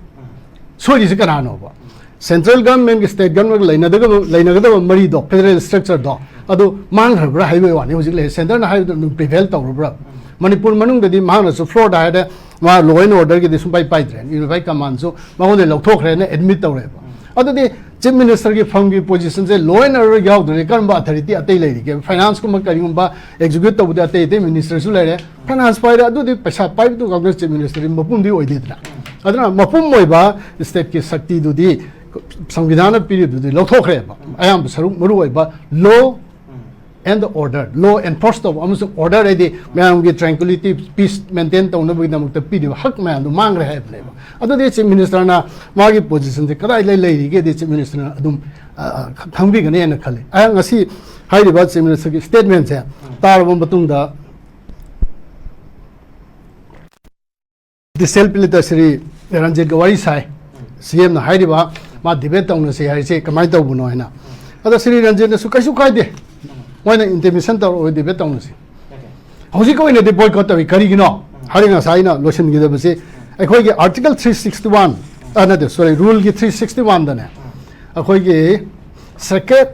ꯁꯣꯏꯔꯤꯁꯤ ꯀꯅꯥꯅꯣꯕ? Central government ꯒ state government ꯒ ꯂꯩꯅꯗꯒ-, ꯂꯩꯅꯒꯗꯕ ꯃꯔꯤꯗꯣ, federal structure ꯗꯣ, ꯑꯗꯨ ꯃꯥꯡꯈ꯭ꯔꯕ꯭ꯔꯥ ꯍꯥꯏꯕꯒꯤ ꯋꯥꯅꯤ꯫ ꯍꯧꯖꯤꯛ ꯂꯩ centre ꯅ ꯍꯥꯏꯕꯗꯨ ꯑꯗꯨꯝ prevail ꯇꯧꯔꯕ꯭ꯔꯥ? ꯃꯅꯤꯄꯨꯔ ꯃꯅꯨꯡꯗꯗꯤ ꯃꯍꯥꯛꯅꯁꯨ floor ꯗ ꯍꯥꯏꯔꯦ, ꯃꯥ law and order ꯒꯤꯗꯤ ꯁꯨꯡꯄꯥꯏ ꯄꯥꯏꯗ꯭ꯔꯦ, Unified Command ꯁꯨ ꯃꯉꯣꯟꯗ ꯂꯧꯊꯣꯛꯈ꯭ꯔꯦꯅ admit ꯇꯧꯔꯦꯕ꯫ ꯑꯗꯨꯗꯤ Chief Minister ꯒꯤ ꯐꯝꯒꯤ position say law and order ꯌꯥꯎꯗ꯭ꯔꯗꯤ ꯀꯔꯝꯕ authority ꯑꯇꯩ ꯂꯩꯔꯤꯒꯦ? Finance ꯀꯨꯝꯕ ꯀꯔꯤꯒꯨꯝꯕ execute ꯇꯧꯕꯗꯤ ꯑꯇꯩ ꯑꯇꯩ minister ꯁꯨ ꯂꯩꯔꯦ꯫ Finance ꯄꯥꯏꯔꯦ, ꯑꯗꯨꯗꯤ ꯄꯩꯁꯥ ꯄꯥꯏꯕꯗꯨ ꯉꯥꯛꯇ Chief Minister ꯒꯤ ꯃꯄꯨꯝꯗꯤ ꯑꯣꯏꯗꯦꯗꯅ꯫ ꯑꯗꯨꯅ ꯃꯄꯨꯝ ꯑꯣꯏꯕ state ꯀꯤ ꯁꯛꯇꯤꯗꯨꯗꯤ ꯁꯪꯕꯤꯙꯥꯟꯅ ꯄꯤꯔꯤꯗꯨꯗꯤ ꯂꯧꯊꯣꯛꯈ꯭ꯔꯦꯕ꯫ ꯑꯌꯥꯝꯕ ꯁꯔꯨꯛ ꯃꯔꯨ ꯑꯣꯏꯕ law and the order, law enforce ꯇꯧꯕ ꯑꯃꯁꯨꯡ order ꯍꯥꯏꯗꯤ ꯃꯌꯥꯝꯒꯤ tranquility, peace maintain ꯇꯧꯅꯕꯒꯤꯗꯃꯛꯇ ꯄꯤꯔꯤꯕ ꯍꯛ ꯃꯌꯥꯝꯗꯣ ꯃꯥꯡꯈ꯭ꯔꯦ ꯍꯥꯏꯕꯅꯦꯕ꯫ ꯑꯗꯨꯗꯤ Chief Minister ꯅ ꯃꯥꯒꯤ position ꯁꯦ ꯀꯗꯥꯏꯗ ꯂꯩꯔꯤꯒꯦꯗꯤ Chief Minister ꯅ ꯑꯗꯨꯝ ꯑ, ꯑ, ꯈꯪꯕꯤꯒꯅꯤ ꯍꯥꯏꯅ ꯈꯜꯂꯤ꯫ ꯑꯩ ꯉꯁꯤ ꯍꯥꯏꯔꯤꯕ Chief Minister ꯒꯤ statement ꯁꯦ ꯇꯥꯔꯕ ꯃꯇꯨꯡꯗ ꯗꯤꯁꯦꯜ ꯄꯤꯂꯤꯇ ꯁ꯭ꯔꯤ ꯔꯟꯖꯤꯠꯀ ꯋꯥꯔꯤ ꯁꯥꯏ꯫ ꯁꯤ ꯑꯦꯝꯅ ꯍꯥꯏꯔꯤꯕ ꯃꯥ debate ꯇꯧꯅꯁꯤ ꯍꯥꯏꯔꯤꯁꯦ ꯀꯃꯥꯏꯅ ꯇꯧꯕꯅꯣ ꯍꯥꯏꯅ꯫ ꯑꯗ ꯁ꯭ꯔꯤ ꯔꯟꯖꯤꯠꯅꯁꯨ ꯀꯩꯁꯨ ꯀꯥꯏꯗꯦ, ꯃꯣꯏꯅ intimidation ꯇꯧꯔꯛꯑꯣꯏ, debate ꯇꯧꯅꯁꯤ꯫ ꯍꯧꯖꯤꯛꯀꯤ ꯑꯣꯏꯅꯗꯤ boycott ꯇꯧꯏ꯫ ꯀꯔꯤꯒꯤꯅꯣ ꯍꯥꯏꯔꯒ ꯉꯁꯥꯏ ꯑꯩꯅ ꯂꯣꯏꯁꯤꯟꯈꯤꯗꯕꯁꯦ ꯑꯩꯈꯣꯏꯒꯤ Article three sixty one, ꯑ, ꯅꯠꯇꯦ, sorry, Rule ꯒꯤ three sixty one ꯗꯅꯦ ꯑꯩꯈꯣꯏꯒꯤ sacred,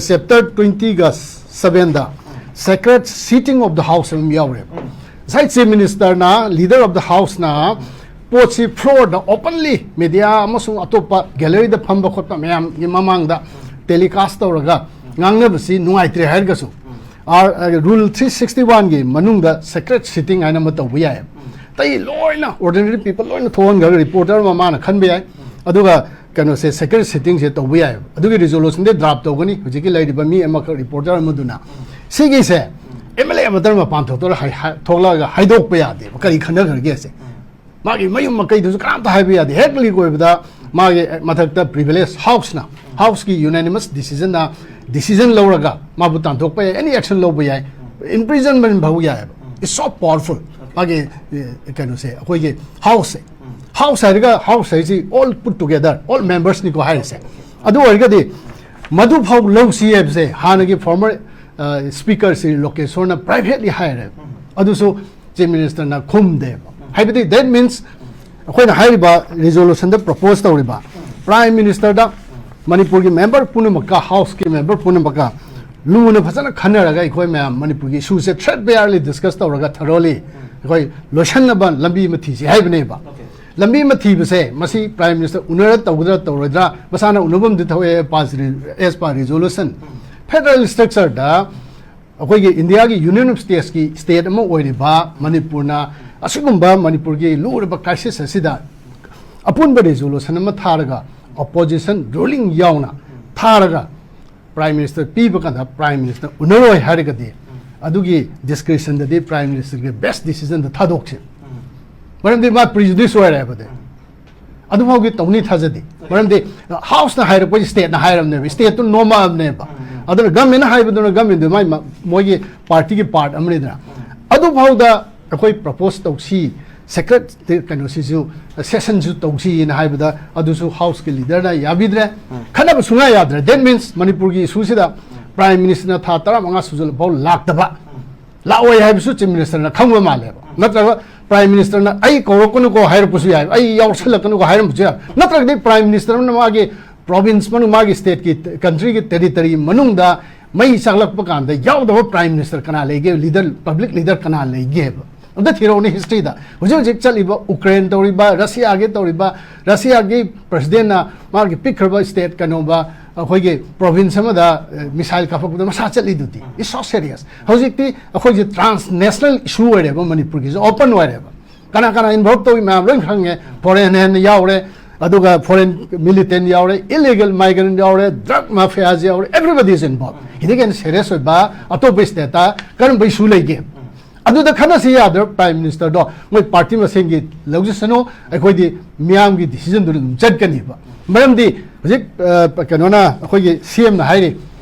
ꯆꯦꯞꯇꯔ ꯇ꯭ꯋꯦꯟꯇꯤꯒ ꯁꯕꯦꯟꯗ sacred sitting of the House ꯑꯃ ꯌꯥꯎꯔꯦꯕ꯫ ꯉꯁꯥꯏ Chief Minister ꯅ, Leader of the House ꯅ ꯄꯣꯠꯁꯤ floor ꯗ openly media ꯑꯃꯁꯨꯡ ꯑꯇꯣꯞꯄ gallery ꯗ ꯐꯝꯕ ꯈꯣꯠꯄ ꯃꯌꯥꯝꯒꯤ ꯃꯃꯥꯡꯗ telecast ꯇꯧꯔꯒ ꯉꯥꯡꯅꯕꯁꯤ ꯅꯨꯡꯉꯥꯏꯇ꯭ꯔꯦ ꯍꯥꯏꯔꯒꯁꯨ, ꯑꯥꯔ-, ꯑ, Rule three sixty one ꯒꯤ ꯃꯅꯨꯡꯗ sacred sitting ꯍꯥꯏꯅ ꯑꯃ ꯇꯧꯕ ꯌꯥꯏ꯫ ꯑꯇꯩ ꯂꯣꯏꯅ ordinary people ꯂꯣꯏꯅ ꯊꯣꯛꯍꯟꯈ꯭ꯔꯒ reporter ꯑꯃ ꯃꯥꯅ ꯈꯟꯕ ꯌꯥꯏ꯫ ꯑꯗꯨꯒ ꯀꯩꯅꯣꯁꯦ, sacred sitting ꯁꯦ ꯇꯧꯕ ꯌꯥꯏꯑꯕ꯫ ꯑꯗꯨꯒꯤ resolution ꯗꯤ draft ꯇꯧꯒꯅꯤ ꯍꯧꯖꯤꯛꯀꯤ ꯂꯩꯔꯤꯕ ꯃꯤ ꯑꯃꯈꯛ reporter ꯑꯃꯗꯨꯅ꯫ ꯁꯤꯒꯤꯁꯦ M L A ꯑꯃꯇꯪ ꯃꯄꯥꯟ ꯊꯣꯛꯇꯧꯔ ꯍꯥꯏ-, ꯍꯥꯏ-, ꯊꯣꯛꯂꯛꯑꯒ ꯍꯥꯏꯗꯣꯛꯄ ꯌꯥꯗꯦꯕ ꯀꯔꯤ ꯈꯟꯅꯈ꯭ꯔꯒꯦꯁꯦ꯫ ꯃꯥꯒꯤ ꯃꯌꯨꯝ ꯃꯀꯩꯗꯨꯁꯨ ꯀꯅꯥꯝꯇ ꯍꯥꯏꯕ ꯌꯥꯗꯦ꯫ ꯍꯦꯛ leak ꯑꯣꯏꯕꯗ ꯃꯥꯒꯤ ꯃꯊꯛꯇ privilege House ꯅ, House ꯀꯤ unanimous decision ꯅ decision ꯂꯧꯔꯒ ꯃꯥꯕꯨ ꯇꯥꯟꯊꯣꯛꯄ ꯌꯥꯏ, any action ꯂꯧꯕ ꯌꯥꯏ, imprisonment ꯐꯥꯎ ꯌꯥꯏꯑꯕ꯫ It's so powerful꯫ ꯃꯥꯒꯤ, ꯑꯦ, ꯀꯩꯅꯣꯁꯦ, ꯑꯩꯈꯣꯏꯒꯤ House ꯁꯦ꯫ House ꯍꯥꯏꯔꯒ House ꯍꯥꯏꯁꯤ all put together, all members ꯅꯤꯀꯣ ꯍꯥꯏꯔꯤꯁꯦ꯫ ꯑꯗꯨ ꯑꯣꯏꯔꯒꯗꯤ ꯃꯗꯨ ꯐꯥꯎ ꯂꯧꯁꯤ ꯍꯥꯏꯕꯁꯦ ꯍꯥꯟꯅꯒꯤ former, ꯑ, speaker ꯁ꯭ꯔꯤ ꯂꯣꯀꯦꯁꯣꯔꯅ privately ꯍꯥꯏꯔꯦ꯫ ꯑꯗꯨꯁꯨ Chief Minister ꯅ ꯈꯨꯝꯗꯦꯕ꯫ ꯍꯥꯏꯕꯗꯤ that means ꯑꯩꯈꯣꯏꯅ ꯍꯥꯏꯔꯤꯕ resolution ꯗ propose ꯇꯧꯔꯤꯕ Prime Minister ꯗ ꯃꯅꯤꯄꯨꯔꯒꯤ member ꯄꯨꯝꯅꯃꯛꯀ, House ꯀꯤ member ꯄꯨꯝꯅꯃꯛꯀ ꯂꯨꯅ ꯐꯖꯅ ꯈꯟꯅꯔꯒ ꯑꯩꯈꯣꯏ ꯃꯌꯥꯝ ꯃꯅꯤꯄꯨꯔꯒꯤ issue ꯁꯦ threadbarely discuss ꯇꯧꯔꯒ thoroughly ꯑꯩꯈꯣꯏ ꯂꯣꯏꯁꯟꯅꯕ ꯂꯝꯕꯤ ꯑꯃ ꯊꯤꯁꯤ ꯍꯥꯏꯕꯅꯦꯕ꯫ ꯂꯝꯕꯤ ꯑꯃ ꯊꯤꯕꯁꯦ ꯃꯁꯤ Prime Minister ꯎꯅꯔ ꯇꯧꯒꯗ꯭ꯔꯥ ꯇꯧꯔꯣꯏꯗ꯭ꯔꯥ, ꯃꯁꯥꯅ ꯎꯅꯐꯝꯗꯤ ꯊꯣꯛꯑꯦ, as per resolution꯫ Federal structure ꯗ ꯑꯩꯈꯣꯏꯒꯤ ꯏꯟꯗꯤꯌꯥꯒꯤ Union of States ꯀꯤ state ꯑꯃ ꯑꯣꯏꯔꯤꯕ ꯃꯅꯤꯄꯨꯔꯅ ꯑꯁꯤꯒꯨꯝꯕ ꯃꯅꯤꯄꯨꯔꯒꯤ ꯂꯨꯔꯕ crisis ꯑꯁꯤꯗ ꯑꯄꯨꯟꯕ resolution ꯑꯃ ꯊꯥꯔꯒ, opposition ruling ꯌꯥꯎꯅ ꯊꯥꯔꯒ, Prime Minister ꯄꯤꯕ ꯀꯥꯟꯗ Prime Minister ꯎꯅꯔꯣꯏ ꯍꯥꯏꯔꯒꯗꯤ, ꯑꯗꯨꯒꯤ discretionꯗꯗꯤ Prime Ministerꯒꯤ best decisionꯗ ꯊꯥꯗꯣꯛꯁꯤ꯫ ꯃꯔꯝꯗꯤ ꯃꯥ prejudice ꯑꯣꯏꯔꯦꯕꯗꯤ꯫ ꯑꯗꯨꯐꯥꯎꯒꯤ ꯇꯧꯅꯤ ꯊꯥꯖꯗꯦ꯫ ꯃꯔꯝꯗꯤ Houseꯅ ꯍꯥꯏꯔꯛꯄꯁꯤ stateꯅ ꯍꯥꯏꯔꯕꯅꯦꯕ, stateꯇꯨ ꯅꯣꯝꯃꯛꯑꯕꯅꯦꯕ꯫ ꯑꯗꯨꯅ governmentꯅ ꯍꯥꯏꯕꯗꯨꯅ governmentꯗꯨ ꯃꯥꯏ ꯃ-, ꯃꯣꯏꯒꯤ partyꯒꯤ part ꯑꯃꯅꯤꯗꯅ꯫ ꯑꯗꯨꯐꯥꯎꯗ ꯑꯩꯈꯣꯏ propose ꯇꯧꯁꯤ, secret ꯀꯩꯅꯣꯁꯤꯁꯨ, sessionꯁꯨ ꯇꯧꯁꯤꯅ ꯍꯥꯏꯕꯗ ꯑꯗꯨꯁꯨ Houseꯀꯤ leaderꯅ ꯌꯥꯕꯤꯗ꯭ꯔꯦ꯫ ꯈꯟꯅꯕ ꯁꯨꯡꯌꯥ ꯌꯥꯗ꯭ꯔꯦ꯫ That means ꯃꯅꯤꯄꯨꯔꯒꯤ issueꯁꯤꯗ Prime Ministerꯅ ꯊꯥ ꯇꯔꯥꯃꯉꯥ ꯁꯨꯖꯜꯂꯐꯥꯎ ꯂꯥꯛꯇꯕ, ꯂꯥꯛꯑꯣꯏ ꯍꯥꯏꯕꯁꯨ Chief Ministerꯅ ꯈꯪꯕ ꯃꯥꯜꯂꯦꯕ꯫ ꯅꯠꯇ꯭ꯔꯒ Prime Ministerꯅ "ꯑꯩ ꯀꯧꯔꯛꯀꯅꯨꯀꯣ" ꯍꯥꯏꯔꯛꯄꯁꯨ ꯌꯥꯏ, "ꯑꯩ ꯌꯥꯎꯁꯜꯂꯛꯀꯅꯨꯀꯣ" ꯍꯥꯏꯔꯝꯕꯁꯨ ꯌꯥꯏ꯫ ꯅꯠꯇ꯭ꯔꯒꯗꯤ Prime Ministerꯅ ꯃꯥꯒꯤ province ꯃꯅꯨꯡ, ꯃꯥꯒꯤ stateꯀꯤ, countryꯒꯤ territory ꯃꯅꯨꯡꯗ ꯃꯩ ꯆꯥꯛꯂꯛꯄ ꯀꯥꯟꯗ ꯌꯥꯎꯗꯕ Prime Minister ꯀꯅꯥ ꯂꯩꯒꯦ? Leader, public leader ꯀꯅꯥ ꯂꯩꯒꯦꯕ? ꯑꯝꯇ ꯊꯤꯔꯛꯎꯅꯦ historyꯗ꯫ ꯍꯧꯖꯤꯛ ꯍꯧꯖꯤꯛ ꯆꯠꯂꯤꯕ Ukraine ꯇꯧꯔꯤꯕ, Russiaꯒꯤ ꯇꯧꯔꯤꯕ, Russiaꯒꯤ Presidentꯅ ꯃꯥꯒꯤ ꯄꯤꯛꯈ꯭ꯔꯕ state ꯀꯩꯅꯣꯕ, ꯑꯩꯈꯣꯏꯒꯤ province ꯑꯃꯗ, ꯑ, missile ꯀꯥꯞꯄꯛꯄꯗ ꯃꯁꯥ ꯆꯠꯂꯤꯗꯨꯗꯤ꯫ It's so serious꯫ ꯍꯧꯖꯤꯛꯇꯤ ꯑꯩꯈꯣꯏꯁꯦ transnational issue ꯑꯣꯏꯔꯦꯕ, ꯃꯅꯤꯄꯨꯔꯒꯤꯁꯨ open ꯑꯣꯏꯔꯦꯕ꯫ ꯀꯅꯥ ꯀꯅꯥ involve ꯇꯧꯏ ꯃꯌꯥꯝ ꯂꯣꯏ ꯈꯪꯉꯦ꯫ Foreign hand ꯌꯥꯎꯔꯦ, ꯑꯗꯨꯒ foreign militant ꯌꯥꯎꯔꯦ, illegal migrant ꯌꯥꯎꯔꯦ, drug mafiaꯁ ꯌꯥꯎꯔꯦ, everybody is involved꯫ ꯁꯤꯗꯒꯤ ꯍꯦꯟꯅ serious ꯑꯣꯏꯕ ꯑꯇꯣꯞꯄ stateꯇ ꯀꯔꯝꯕ issue ꯂꯩꯒꯦ? ꯑꯗꯨꯗ ꯈꯟꯅꯁꯤ ꯌꯥꯗ꯭ꯔꯣ? Prime Ministerꯗꯣ ꯃꯣꯏ party ꯃꯁꯦꯟꯒꯤ ꯂꯧꯖꯁꯅꯨ, ꯑꯩꯈꯣꯏꯗꯤ ꯃꯤꯌꯥꯝꯒꯤ decisionꯗꯨꯅ ꯑꯗꯨꯝ ꯆꯠꯀꯅꯤꯕ꯫ ꯃꯔꯝꯗꯤ ꯍꯧꯖꯤꯛ, ꯑ, ꯀꯩꯅꯣꯅ, ꯑꯩꯈꯣꯏꯒꯤ CMꯅ ꯍꯥꯏꯔꯤ,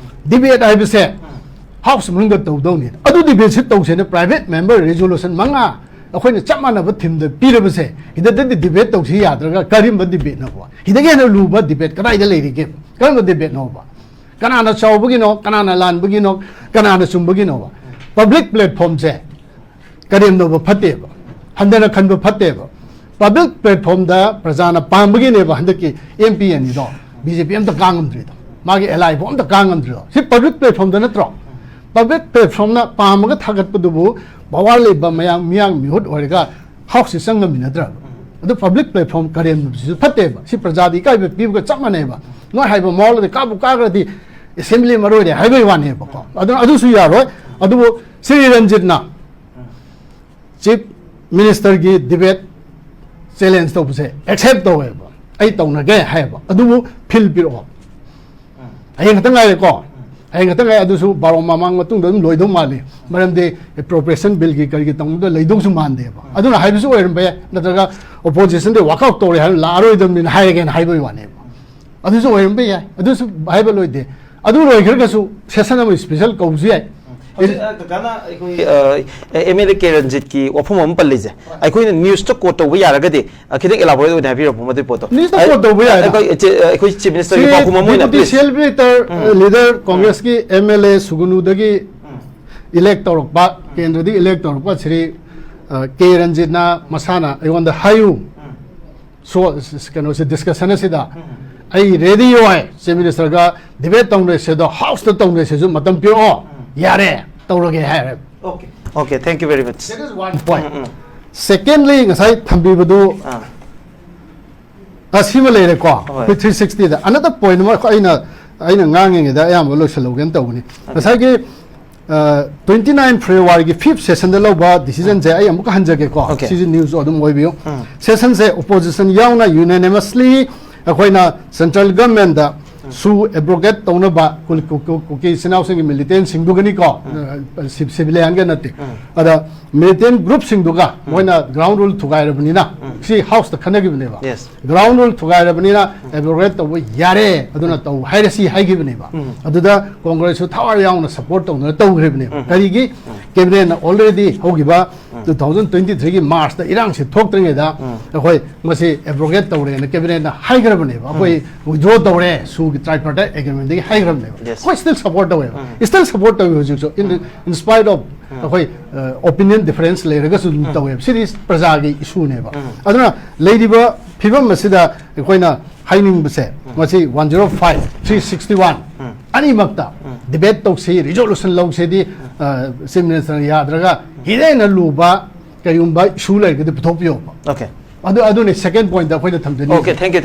debate ꯍꯥꯏꯕꯁꯦ House ꯃꯅꯨꯡꯗ ꯇꯧꯗꯧꯅꯤ꯫ ꯑꯗꯨ debateꯁꯤ ꯇꯧꯁꯦꯅ private member resolution ꯃꯉꯥ ꯑꯩꯈꯣꯏꯅ ꯆꯞ ꯃꯥꯟꯅꯕ themeꯗ ꯄꯤꯔꯕꯁꯦ, ꯍꯤꯗꯗꯗꯤ debate ꯇꯧꯁꯤ ꯌꯥꯗ꯭ꯔꯒ ꯀꯔꯤꯝꯕ debateꯅꯣꯕ? ꯍꯤꯗꯒꯤ ꯍꯦꯟꯅ ꯂꯨꯕ debate ꯀꯗꯥꯏꯗ ꯂꯩꯔꯤꯒꯦ? ꯀꯔꯝꯕ debateꯅꯣꯕ? ꯀꯅꯥꯅ ꯆꯥꯎꯕꯒꯤꯅꯣ, ꯀꯅꯥꯅ ꯂꯥꯟꯕꯒꯤꯅꯣ, ꯀꯅꯥꯅ ꯆꯨꯝꯕꯒꯤꯅꯣꯕ? Public platformꯁꯦ ꯀꯔꯦꯝꯅꯕ ꯐꯠꯇꯦꯕ, ꯍꯟꯊꯅ ꯈꯟꯕ ꯐꯠꯇꯦꯕ꯫ Public platformꯗ ꯄ꯭ꯔꯖꯥꯅ ꯄꯥꯝꯕꯒꯤꯅꯦꯕ ꯍꯟꯗꯛꯀꯤ MP ꯑꯅꯤꯗꯣ BJP ꯑꯝꯇ ꯀꯥ ꯉꯝꯗ꯭ꯔꯤꯗꯣ, ꯃꯥꯒꯤ allyꯐꯥꯎ ꯑꯝꯇ ꯀꯥ ꯉꯝꯗ꯭ꯔꯤꯗꯣ꯫ ꯁꯤ public platformꯗ ꯅꯠꯇ꯭ꯔꯣ? Public platformꯅ ꯄꯥꯝꯃꯒ ꯊꯥꯒꯠꯄꯗꯨꯕꯨ power ꯂꯩꯕ ꯃꯌꯥꯝ, ꯃꯤꯌꯥꯝ ꯃꯤꯍꯨꯠ ꯑꯣꯏꯔꯒ Houseꯁꯤ ꯆꯪ ꯉꯝꯃꯤꯟꯅꯗ꯭ꯔꯕ? ꯑꯗꯨ public platform ꯀꯔꯦꯝꯅꯕꯁꯤꯁꯨ ꯐꯠꯇꯦꯕ꯫ ꯁꯤ ꯄ꯭ꯔꯖꯥꯗ ꯏꯀꯥꯏꯕ ꯄꯤꯕꯒ ꯆꯞ ꯃꯥꯟꯅꯩꯕ꯫ ꯅꯣꯏ ꯍꯥꯏꯕ ꯃꯑꯣꯡꯗꯗꯤ ꯀꯥꯕꯨ ꯀꯥꯈ꯭ꯔꯗꯤ assembly ꯃꯔꯣꯏꯔꯦ ꯍꯥꯏꯕꯒꯤ ꯋꯥꯅꯦꯕꯀꯣ꯫ ꯑꯗꯨꯅ ꯑꯗꯨꯁꯨ ꯌꯥꯔꯣꯏ꯫ ꯑꯗꯨꯕꯨ ꯁ꯭ꯔꯤ ꯔꯟꯖꯤꯠꯅ Chief Ministerꯒꯤ debate challenge ꯇꯧꯕꯁꯦ accept ꯇꯧꯋꯦꯕ, "ꯑꯩ ꯇꯧꯅꯒꯦ" ꯍꯥꯏꯌꯦꯕ꯫ ꯑꯗꯨꯕꯨ field ꯄꯤꯔꯛꯑꯣ꯫ ꯍꯌꯦꯡ ꯈꯛꯇ ꯉꯥꯏꯔꯦꯀꯣ꯫ ꯍꯌꯦꯡ ꯈꯛꯇꯪ ꯉꯥꯏ, ꯑꯗꯨꯁꯨ ꯕꯥꯔꯣ ꯃꯃꯥꯡ ꯃꯇꯨꯡꯗ ꯑꯗꯨꯝ ꯂꯣꯏꯗꯧ ꯃꯥꯜꯂꯤ꯫ ꯃꯔꯝꯗꯤ appropriation billꯒꯤ ꯀꯔꯤꯒꯤ ꯇꯧꯕꯗ ꯂꯩꯗꯧꯁꯨ ꯃꯥꯟꯗꯦꯕ꯫ ꯑꯗꯨꯅ ꯍꯥꯏꯕꯁꯨ ꯑꯣꯏꯔꯝꯕ ꯌꯥꯏ, ꯅꯠꯇ꯭ꯔꯒ oppositionꯗꯤ walk out ꯇꯧꯔꯦ ꯍꯥꯏꯅ ꯂꯥꯛꯑꯔꯣꯏꯗꯕꯅꯤꯅ ꯍꯥꯏꯔꯒꯦꯅ ꯍꯥꯏꯕꯒꯤ ꯋꯥꯅꯦꯕ꯫ ꯑꯗꯨꯁꯨ ꯑꯣꯏꯔꯝꯕ ꯌꯥꯏ, ꯑꯗꯨꯁꯨ ꯍꯥꯏꯕ ꯂꯣꯏꯗꯦ꯫ ꯑꯗꯨ ꯂꯣꯏꯈ꯭ꯔꯒꯁꯨ session ꯑꯃ special ꯀꯧꯕꯁꯨ ꯌꯥꯏ꯫ ꯍꯧꯖꯤꯛ, ꯑ, ꯀꯀꯥꯅ ꯑꯩꯈꯣꯏ, ꯑ, ꯑꯦꯝ ꯑꯦꯜ ꯑꯦ ꯀꯦ ꯔꯟꯖꯤꯠꯀꯤ ꯋꯥꯐꯝ ꯑꯃ ꯄꯜꯂꯤꯁꯦ, ꯑꯩꯈꯣꯏꯅ newsꯇ quote ꯇꯧꯕ ꯌꯥꯔꯒꯗꯤ, ꯑ, ꯈꯤꯇꯪ elaborate ꯑꯣꯏꯅ ꯍꯥꯏꯕꯤꯔꯛꯄ ꯃꯗꯨꯒꯤ ꯄꯣꯠꯇꯣ꯫ Newsꯇ ꯑꯩ, quote ꯇꯧꯕ ꯌꯥꯏꯗ꯫ ꯑꯩꯈꯣꯏ ꯆꯦ-, ꯑꯩꯈꯣꯏ Chief Ministerꯒꯤ ꯁꯤ ꯄꯥꯎꯈꯨꯝ ꯑꯃ ꯑꯣꯏꯅ, Deputy please꯫ CLB leader, um. Leader, um. Congressꯀꯤ M L A ꯁꯨꯒꯅꯨꯗꯒꯤ um. Elect ꯇꯧꯔꯛꯄ, ꯎꯝ꯫ ꯀꯦꯟꯗ꯭ꯔꯗꯒꯤ elect ꯇꯧꯔꯛꯄ ꯁ꯭ꯔꯤ, ꯑ, ꯀꯦ ꯔꯟꯖꯤꯠꯅ ꯃꯁꯥꯅ ꯑꯩꯉꯣꯟꯗ ꯍꯥꯏꯌꯨ꯫ ꯎꯝ꯫ So, ꯀꯩꯅꯣꯁꯦ, discussion ꯑꯁꯤꯗ ꯎꯝ꯫ ꯑꯩ ready ꯑꯣꯏ, Chief Ministerꯒ debate ꯇꯧꯅꯔꯁꯦ, ꯑꯗꯣ Houseꯇ ꯇꯧꯅꯔꯁꯦꯁꯨ ꯃꯇꯝ ꯄꯤꯔꯛꯑꯣ, ꯎꯝ꯫ ꯌꯥꯔꯦ, ꯇꯧꯔꯒꯦ ꯍꯥꯏꯔꯦ꯫ Okay, okay, thank you very much. That is one point. Um, um. Secondly, ꯉꯁꯥꯏ ꯊꯝꯕꯤꯕꯗꯨ, ꯑꯥ꯫ ꯑ, ꯁꯤꯃ ꯂꯩꯔꯦꯀꯣ, ꯍꯣꯏ꯫ ꯑꯩꯈꯣꯏ three sixtyꯗ꯫ Another point ꯑꯃ ꯑꯩꯅ, ꯑꯩꯅ ꯉꯥꯡꯉꯤꯉꯩꯗ ꯑꯌꯥꯝꯕ ꯂꯣꯏꯁꯤꯜꯍꯧꯒꯦꯅ ꯇꯧꯕꯅꯤ꯫ Okay꯫ ꯉꯁꯥꯏꯒꯤ ꯑ, twenty nine Februaryꯒꯤ fifth sessionꯗ ꯂꯧꯕ decisionꯁꯦ ꯑꯩ ꯑꯃꯨꯛꯀ ꯍꯟꯖꯒꯦꯀꯣ꯫ Okay꯫ ꯁꯤꯁꯦ newsꯁꯨ ꯑꯗꯨꯝ ꯑꯣꯏꯕꯤꯌꯨ꯫ ꯎꯝ꯫ Sessionꯁꯦ opposition ꯌꯥꯎꯅ unanimously ꯑꯩꯈꯣꯏꯅ central governmentꯇ ꯎꯝ꯫ SoO abrogate ꯇꯧꯅꯕ ꯀꯨ-, ꯀꯨ-, ꯀꯨ-, ꯀꯨꯀꯤ ꯏꯆꯤꯟ ꯏꯅꯥꯎꯁꯤꯡꯒꯤ militantꯁꯤꯡꯗꯨꯒꯅꯤꯀꯣ, ꯎꯝ꯫ ꯑ, ꯁꯤ-, civilianꯒ ꯅꯠꯇꯦ꯫ ꯎꯝ꯫ ꯑꯗ militant groupꯁꯤꯡꯗꯨꯒ ꯎꯝ꯫ ꯃꯣꯏꯅ ground rule ꯊꯨꯒꯥꯏꯔꯕꯅꯤꯅ ꯎꯝ꯫ ꯁꯤ Houseꯇ ꯈꯟꯅꯈꯤꯕꯅꯦꯕ꯫ Yes꯫ Ground rule ꯊꯨꯒꯥꯏꯔꯕꯅꯤꯅ abrogate ꯇꯧꯕ ꯌꯥꯔꯦ, ꯑꯗꯨꯅ ꯇꯧ ꯍꯥꯏꯔꯁꯤ ꯍꯥꯏꯈꯤꯕꯅꯦꯕ꯫ ꯎꯝ꯫ ꯑꯗꯨꯗ Congressꯁꯨ ꯊꯋꯥꯏ ꯌꯥꯎꯅ support ꯇꯧꯗꯅ ꯇꯧꯈ꯭ꯔꯤꯕꯅꯦꯕ꯫ ꯎꯝ꯫ ꯀꯔꯤꯒꯤ? ꯎꯝ꯫ Cabinetꯅ already ꯍꯧꯈꯤꯕ ꯎꯝ꯫ Two thousand twenty threeꯒꯤ Marchꯇ ꯏꯔꯥꯡꯁꯤ ꯊꯣꯛꯇ꯭ꯔꯤꯉꯩꯗ ꯎꯝ꯫ ꯑꯩꯈꯣꯏ ꯃꯁꯤ abrogate ꯇꯧꯔꯦꯅ cabinetꯅ ꯍꯥꯏꯈ꯭ꯔꯕꯅꯦꯕ꯫ ꯎꯝ꯫ ꯑꯩꯈꯣꯏ withdraw ꯇꯧꯔꯦ, SoOꯒꯤ tripartite agreementꯗꯒꯤ ꯍꯥꯏꯈ꯭ꯔꯕꯅꯦꯕ꯫ Yes꯫ ꯑꯩꯈꯣꯏ still support ꯇꯧꯋꯦꯕ꯫ ꯎꯝ꯫ Still support ꯇꯧꯋꯤ ꯍꯧꯖꯤꯛꯁꯨ꯫ In, um. In spite of ꯎꯝ꯫ ꯑꯩꯈꯣꯏ, ꯑ, opinion difference ꯂꯩꯔꯒꯁꯨ ꯑꯗꯨꯝ ꯎꯝ꯫ ꯇꯧꯋꯦꯕ꯫ ꯁꯤꯗꯤ ꯄ꯭ꯔꯖꯥꯒꯤ issueꯅꯦꯕ꯫ ꯎꯝ꯫ ꯑꯗꯨꯅ ꯂꯩꯔꯤꯕ ꯐꯤꯕꯝ ꯑꯁꯤꯗ ꯑꯩꯈꯣꯏꯅ ꯍꯥꯏꯅꯤꯡꯕꯁꯦ, ꯎꯝ꯫ ꯃꯁꯤ one zero five, three sixty one ꯎꯝ꯫ ꯑꯅꯤꯃꯛꯇ ꯎꯝ꯫ Debate ꯇꯧꯁꯤ, resolution ꯂꯧꯁꯤꯗꯤ, ꯎꯝ꯫ ꯑ, Chief Ministerꯅ ꯌꯥꯗ꯭ꯔꯒ ꯎꯝ꯫ ꯍꯦꯟꯅ ꯍꯦꯟꯅ ꯂꯨꯕ ꯀꯔꯤꯒꯨꯝꯕ issue ꯂꯩꯔꯒꯗꯤ ꯄꯨꯊꯣꯛꯄꯤꯌꯣꯕ꯫ Okay꯫ ꯑꯗꯨ, ꯑꯗꯨꯅꯤ second pointꯗ ꯑꯩꯈꯣꯏꯅ ꯊꯝꯖꯅꯤꯡꯉꯤꯁꯦ꯫ Okay, thank you, thank you꯫